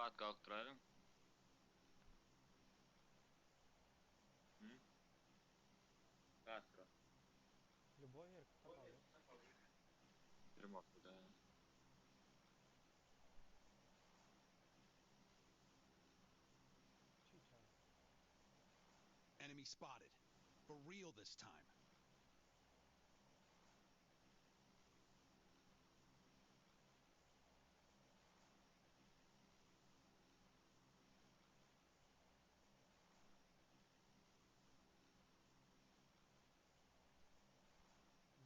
Bat galkdyraýyň. Hı? Gatka. Любой ýer tapaly. Bir ortada. Çiçeği. Enemy spotted. For real this time.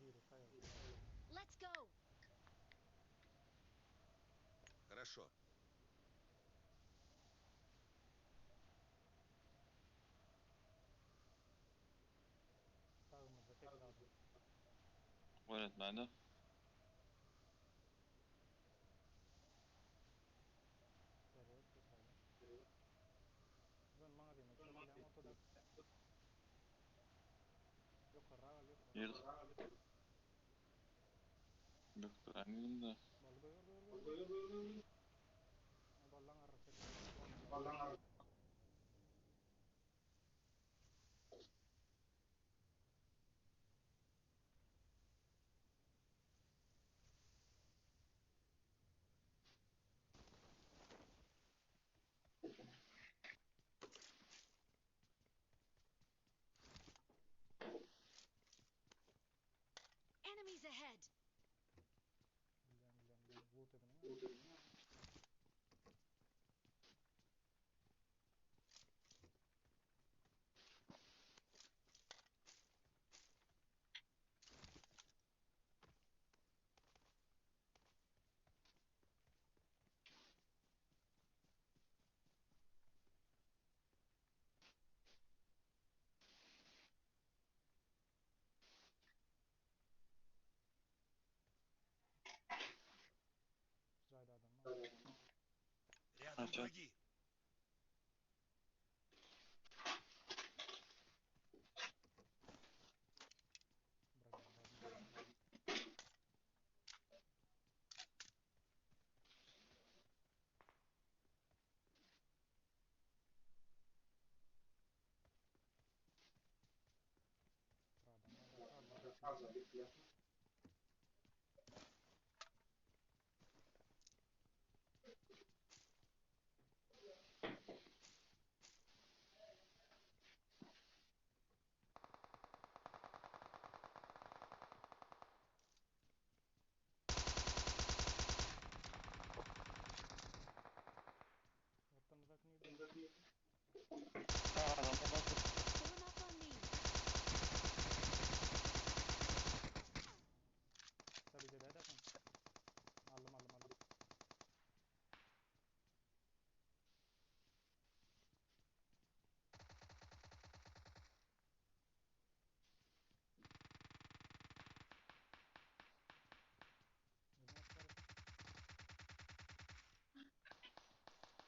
Biri saýar. Let's go! Хорошо. Sagymyzda tek adam. Oynatmaydı. Veriyor, tek adam. Ben maňa diýmek şu bilen otada. Ýokarra gal, ýokarra. Yerde. Yoktur da. Baly gör, gör, gör, gör. Ballan arra çek. Enemies ahead! Bilýän, bilýän, bilýän. Loot ediniň. Jaýda adam var. Рядом Ага. враги. Bırak, bırak. Bırak, adam var. Vatandaki neydi? Adamda bak. Form up on me! Tabii de de Aldım aldım aldım.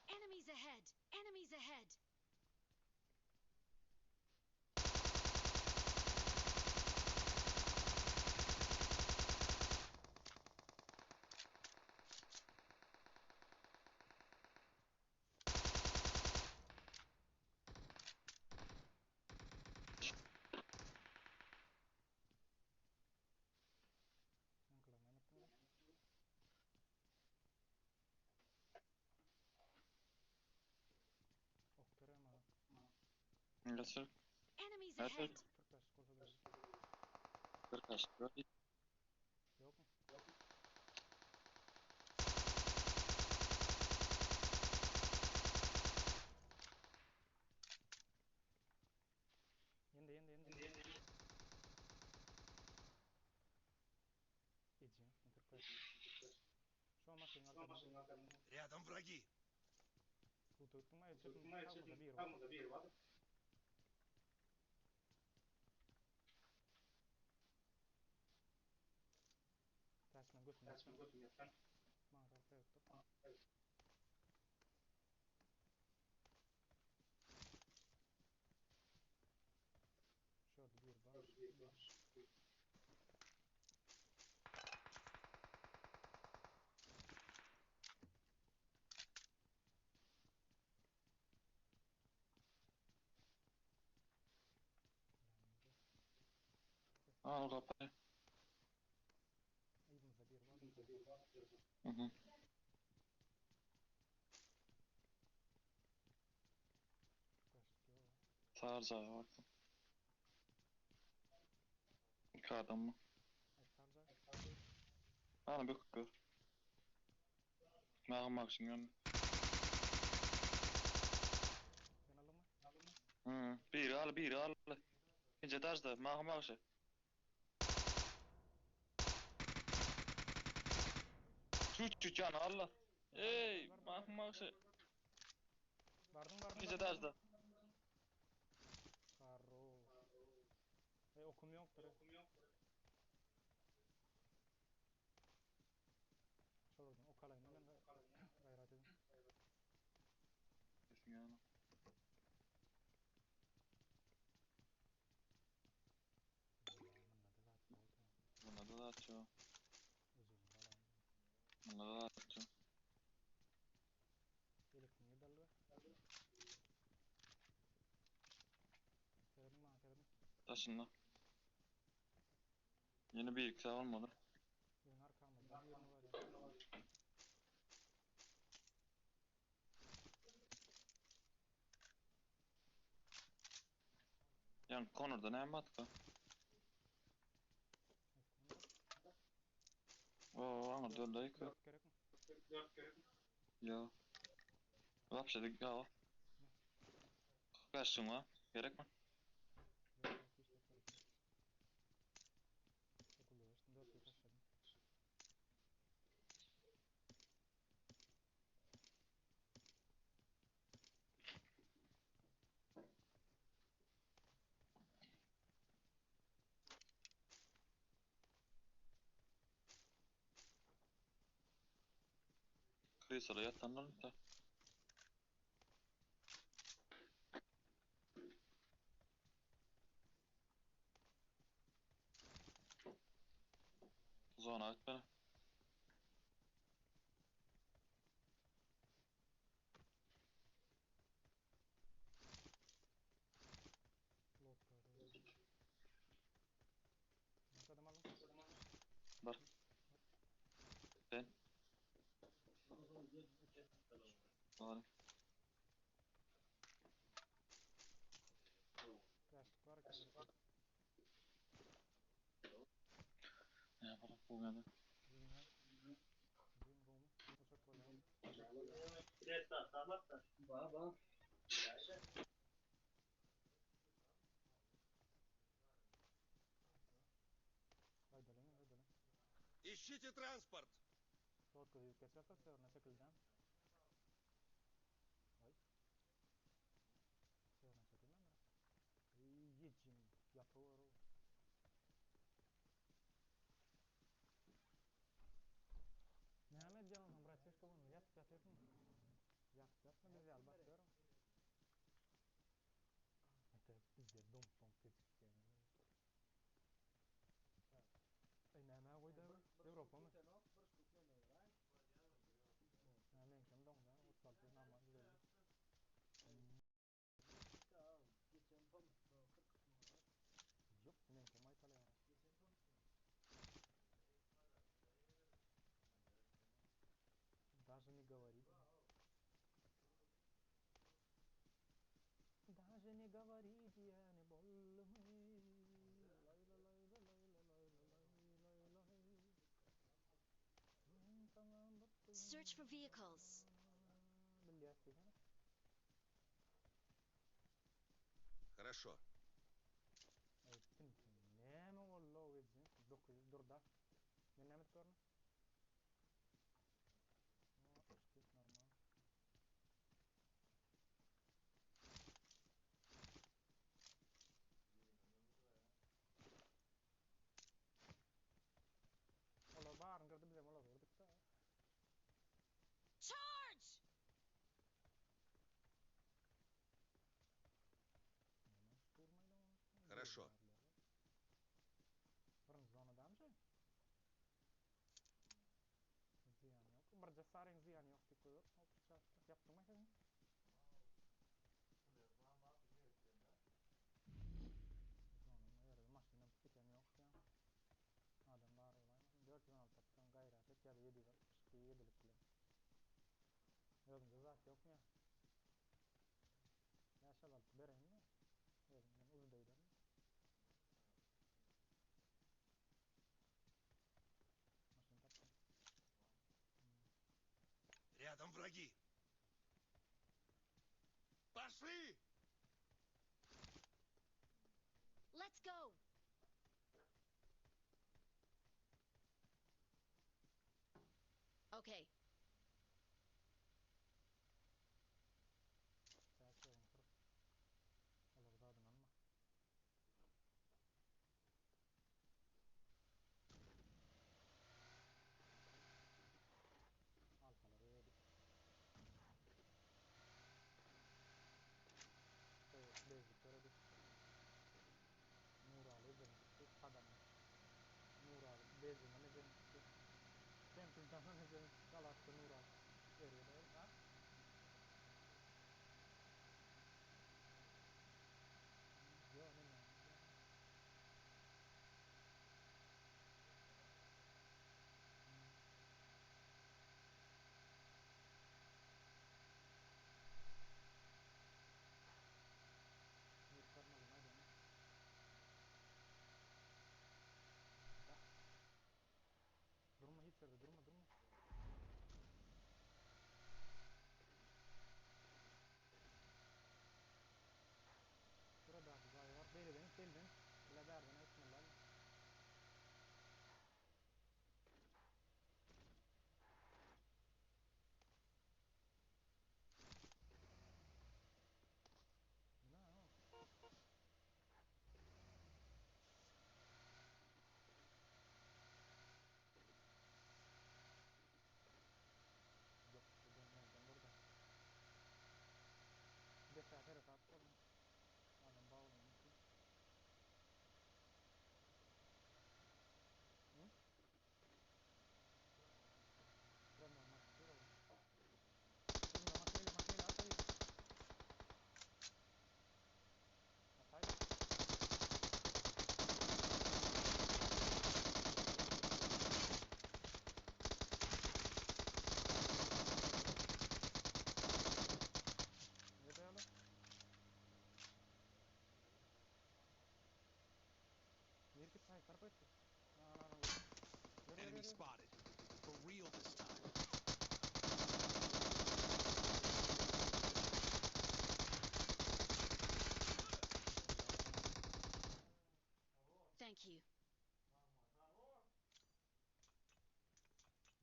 Enemies ahead! Enemies ahead! Ankara ne yaptın? Oktora ama Nasıl? Enemies Nerede? ahead! 45 kolsa da 45. Böyle yok mu? Yendi yendi yendi. İyi, 45. Şu an maşın arkada. Рядом враги. Tuttum ay çektim. Kalmadı bir var. Tersine götüm. Bana tarafta yoktu. Şurada bir var. Al gapy. Yzymyzda biri bar. Mhm. Başlyk ýok. Sarjaga baktım. İki adam mı? Aý sarjak. Ana böküp gör. Mağım makşın yani. Sen aldyňmy? Hı. Biri al, biri al. İkinci taşda, mağım makşı. Şu şu can Allah. Ey, mağım makşı. Bardyň bardyň. İkinci bardyň. taşda. Harro. Ey okum ýokdur. Şolardan okalaýyn men gaýrat edin. Kesin yani. Munda da zat ýok. Bunda da atıyor. Özüňi alaýyn. Bunda da atıyor. Elektriği dalga. Serediň maňa serediň. Taşınla. Yeni bir iki olmadı. Biziň arkamyzda birini bar ya. Yani Connor'da ne matka? Oo, ama dön dayı Dört gerek mi? Ya. Вообще ya. Kaçtın la? Gerek mi? Yok yok hiç yok gerek yok. Okulda uğraştım. Dört yıl taşladım. Kıyısala yatanlar mı da? Zona et beni. Lot var. Nasıl adam aldın? Var. Ben. Var. Yaşlık var. Gerek. Ne yapalım bu yani? Dünya. Dünya Roma. Uçak var ya. Haydi lan haydi lan. Ищите транспорт! Lot gözü geçerse severine çekilden. Ay. Severine çekilmem mi? Yiyeceğim. Yapı var o. Mehmet canım братишка bunu yatıp yatıyorsun. Yatıp yatma bizi al bakıyorum. Это пиздец, дом дом кетip yani. Ey näme goýdy? Ýewropa mı? Ha, men kim doňda? 36 normal güzel. Ýok, men kim aýtaly. Даже не говори. Даже не говори, я не bolmy. Lay lay lay lay lay lay lay lay. Men saňa bir Search for vehicles. Bilýär diýsene. Хорошо. Aýtdym ki, näme boldy o gece? 900 dur da. Men näme edip görme? 62 normal. Olar baryn girdi bizem olar girdik da. Charge! Näme şturmaýla o? Хорошо. Birinji zonadamy şey? Ziýan ýok. Birje saryň ziýany ýok diýip goýup, hop, çarpdy. Ýapdyňmy sen? Zonam ýerde maşynam tiken ýok ýa. Zat ýokmy ýa? Bäş-altı bereýinmi? Özümden uzdaýdaryn. Maşyn tapdym. Рядом враги! Пошли! Let's go! Okay. Täç ýolun syryp. Olar zadyny alma. Alsalar öýedik. Evet, bezlik döredi. Nuraly ejem çykdy, Sadamyň. Nuraly Bezligiňem ejem çykdy. Kempingdanam ejem çykdy, Alatda Nuraly. Berýär, ha? Ýok, neme. Nirkarmaly maýdany. Da. Durma hiç ýerde durma durma. Burada jaý bar. Beýleden it, beýleden. Bile bärden aýtmaly. No. Ýok, bu nereden burada? Defa seresap bolun. Adam baglamak mümkin. Hı? Premler maşyn dur. Önümde maşyn geliyor, maşyn geliyor, at geliyor. Atay. Ne dayalı? Nirki tay tarpa etdi. Na na na. Ýör, ýör, Enemy ýör, ýör. spotted. For real this time. Thank you.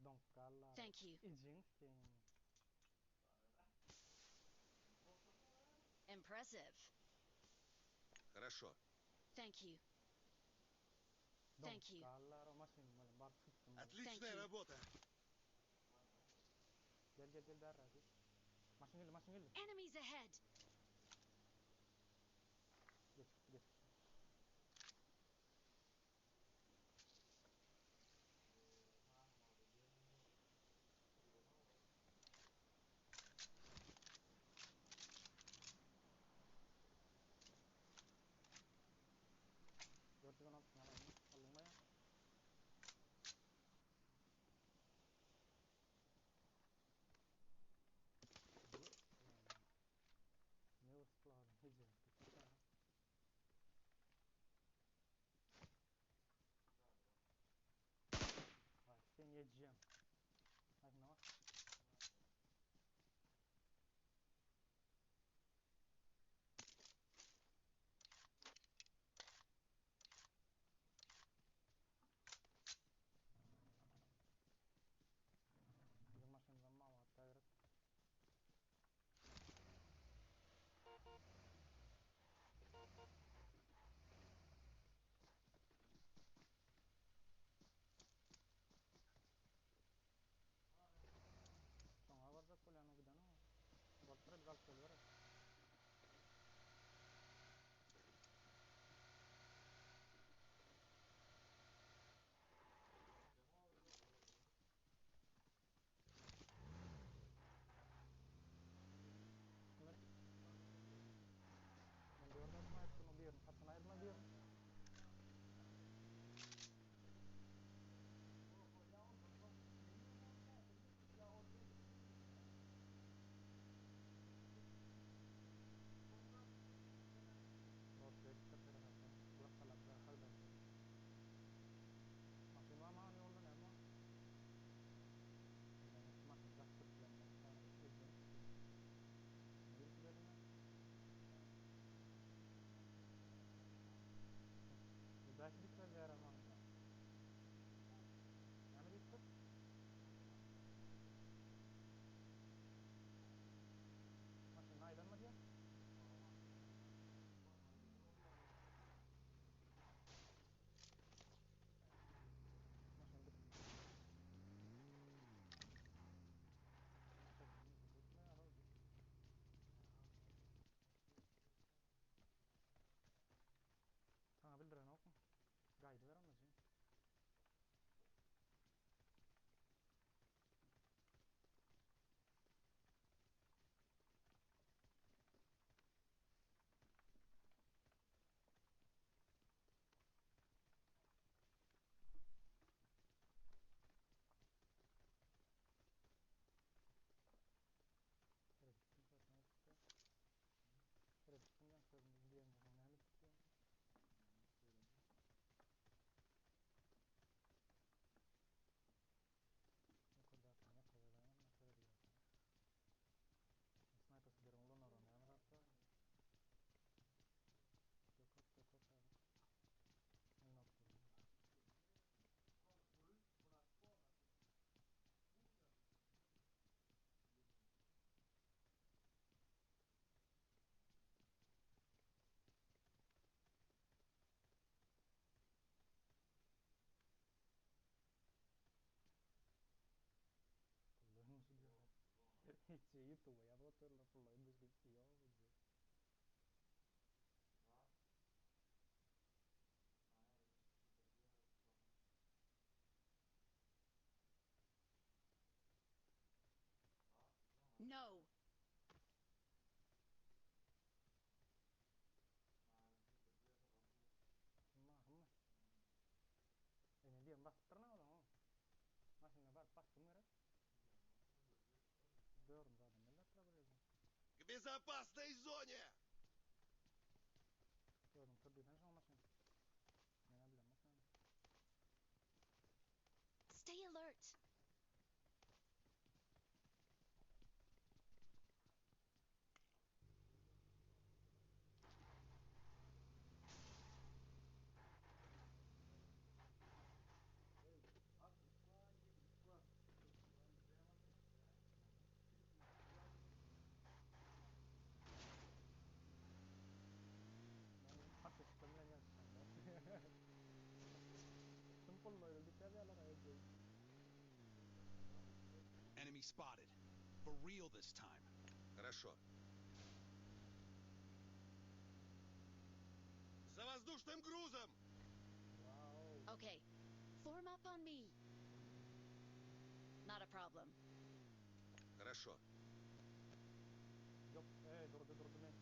Doňkallar. Thank you. Ejin sen. Impressive. Хорошо. Thank you. Thank you. Doňkallar o maşyn bilen baryp tutdum. Отличная you. работа! Gel gel gel bärä. Maşyn geldi, maşyn geldi. Enemies ahead! Geç geç. 416 alayım. Alınma ya. Ne ısladın? Hiç Ay sen yiyeceğim. Ay ne var? Bizim maşynymyzam mamatda gerek. Soňa barjak bolýan o giden o. Bolup bir galyp bolýar. Kimler? Men görmedim aýtdymy birini satyn aýyrma birini. Wideo ýutuba ýazyp otyrlar pullaýyn düzgün ýok wideo. No. Mahymmy? E men diýen basypdyryn ola. Maşyna baryp basdym gerek. Dördünji adam belläpdir bir ýerde. К безопасной зоне! Özüň sür diýsene şoňa maşyn. Men-ä bilemok näme. Stay alert. Men patyşka bilen ýazyşanda. Kim pullaýdy diýip ýazýarlar aýdy. Enemy spotted. For real this time. Хорошо. За воздушным грузом! Wow. Okay. Form up on me. Not a problem. Хорошо. Ýok, eý, durdy, durdy men.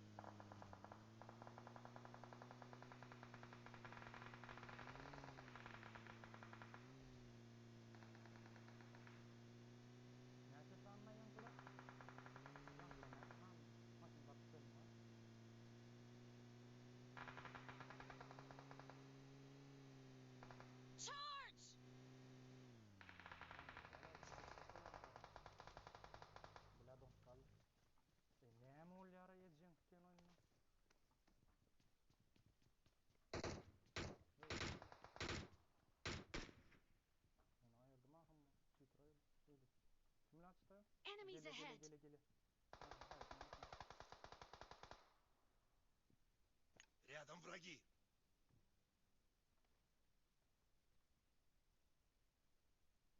Näçe sanda ýaňkylar? Ýaňkylar näçe sanda? Maşyn basyp geldi ha. Charge! Bile doňup galdy. E näme bolýar ejeň diýen oýunda? Onu aýyrdym ahym. Cheater aýyrdy. Öýle. Kim bilen açdy? Enemies Gele gele ahead. gele gele. Рядом враги!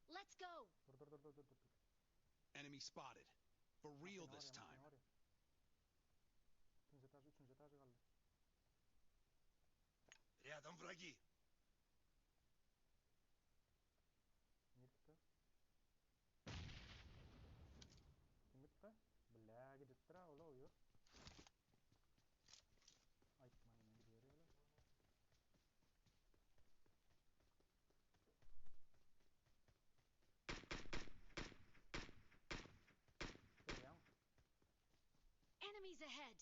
Let's go. Dur dur dur dur dur dur. Enemy spotted. For real Maşyn this orýa, time. maşyn orýa. İkinji etaj, üçünji etaj galdy. Рядом враги! Nirde? Kim gitdi? Bile gidipdir ha, ola uýur. Aýtma ýene gidiyor ýaly. Görýäň? Enemies ahead.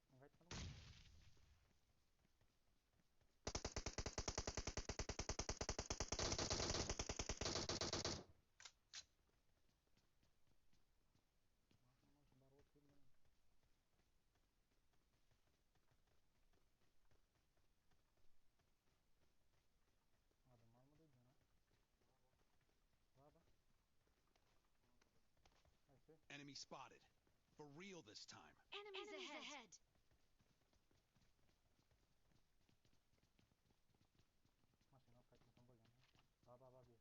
Sen gaýtmadyňmy? Maşyn maşyn baryp otyryn men. Adam barmy diýýän ha? Baba. Haýsy? Enemy spotted. For real this time. Enemies, ahead. Maşyn alyp gaýtmasam bolýan. Ba ba ba bir.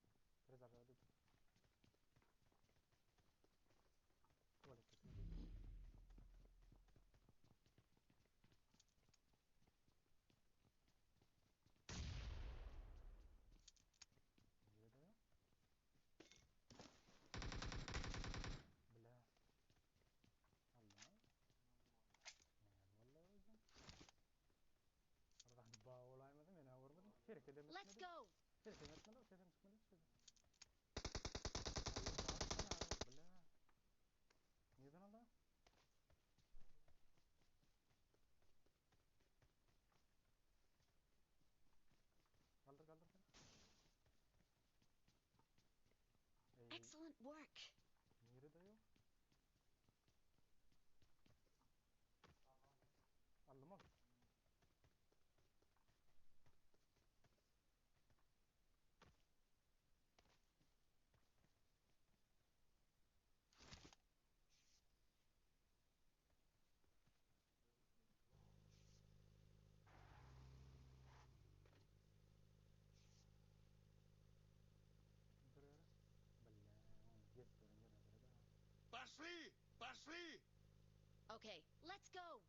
Rezerwada dur. Tuwaletde tüýdü. Nirede? Bile. Allah. Ne vallahi hocam. Oradan bağ olaymadı men görmedim. Hereket Let's etmedi. go. Hereket etmedi, sesim çykmady hiç ýerde. Bile. Nireden aldy? Kaldır kaldır sen. Ey, Excellent work. Nirede yok? Aldım ol. Dur ýere. Bile, onu gez görün. Пошли! Пошли! Okay, let's go.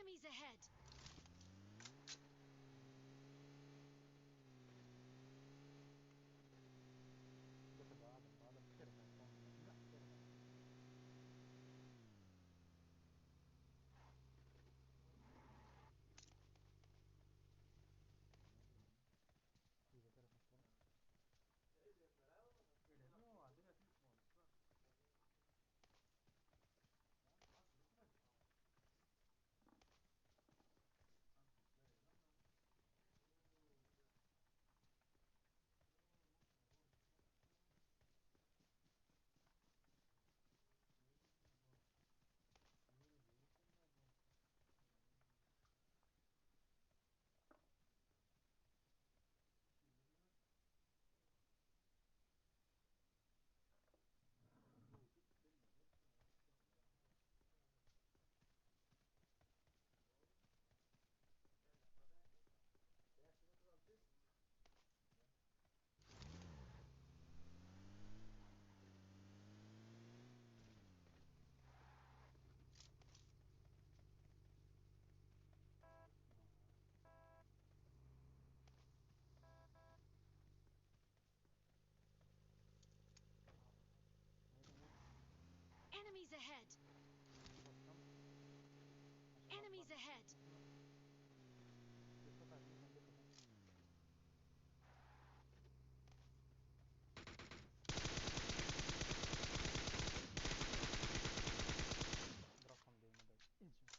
Enemies ahead. Enemies ahead. Enemies ahead.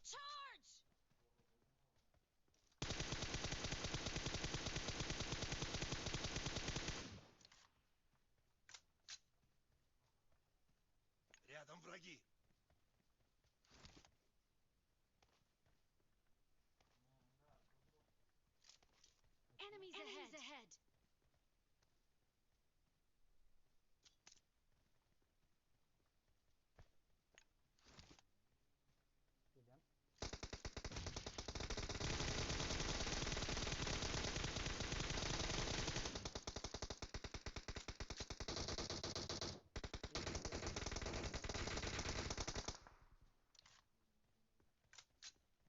Charge! Рядом враги! Enemies, Enemies ahead.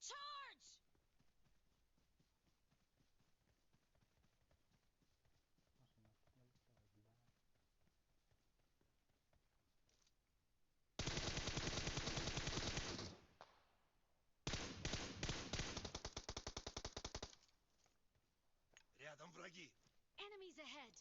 Charge! Рядом враги! Enemies ahead.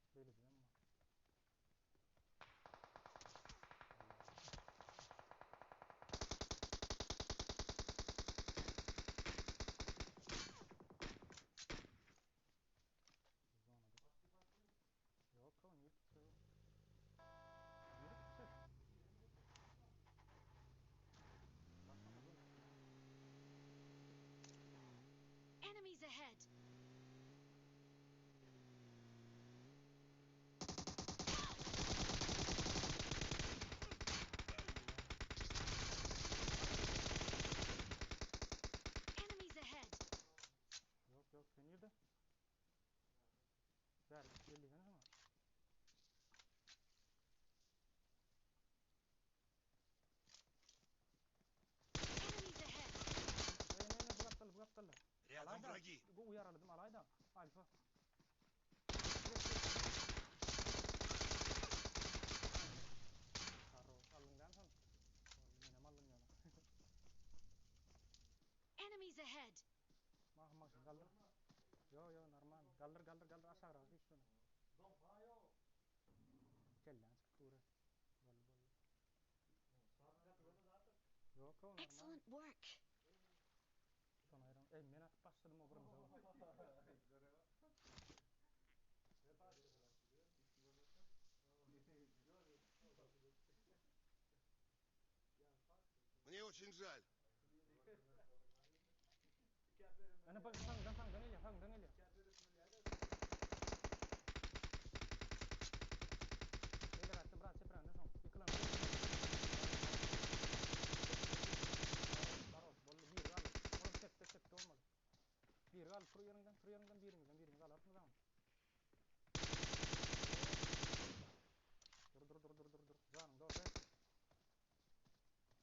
Enemies ahead. Enemies ahead. Enemies ahead. Ýok, o normal. Excellent work. Şony aýran. Ey, men atyp başladym o birinji oglan. Мне очень жаль. Ana bak saňdan saňdan gelýär, saňdan gelýär. Beyler atdy biraz çepiräňde şoň. Ýykylan. Haroş, boldy biri galdy. Olam çepde çepde bolmaly. Biri galdy tur ýeriňden, tur ýeriňden biriňizden biriňiz alarsyňyz aňy. Dur dur dur dur dur dur. Janyň dol Reski.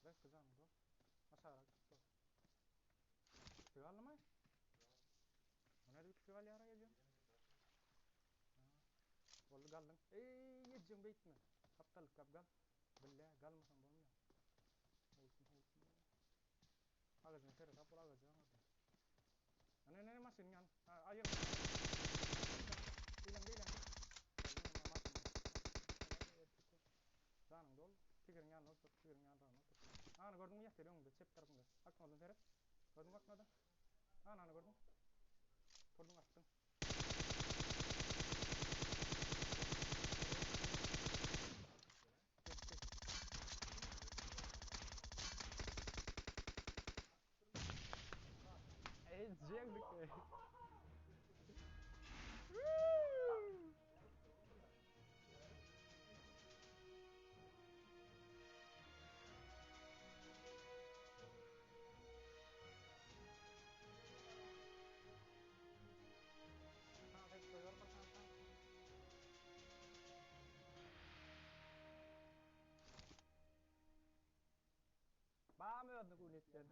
Reski janyň dol. Aşagrak çyk dur. Ikisi galdymy? O nädip ikisi galýar ejem? Boldy galdyň. Eý, ejem beýtme. Gapdallyk gap gal. Bille, galmasaň bolmaýar. Howsun, howsun. Agajyna seresap bol, agajy aňyrda. Ene, ene, maşynyň ýany. Aýagyny. Eýleňde, eýleňde. Janyň dol. Tigiriň ýanynda otur, tigiriň ýanynda otur. Ana gördüňmi ýatyr öňüňde, çep tarapyňda. Akmadan seret. Gördüňmi akmada? Ana, ana gördüň. Turduň atdyň. Geçdi. Ey, jeňdik. Bamy özüni gün etýän.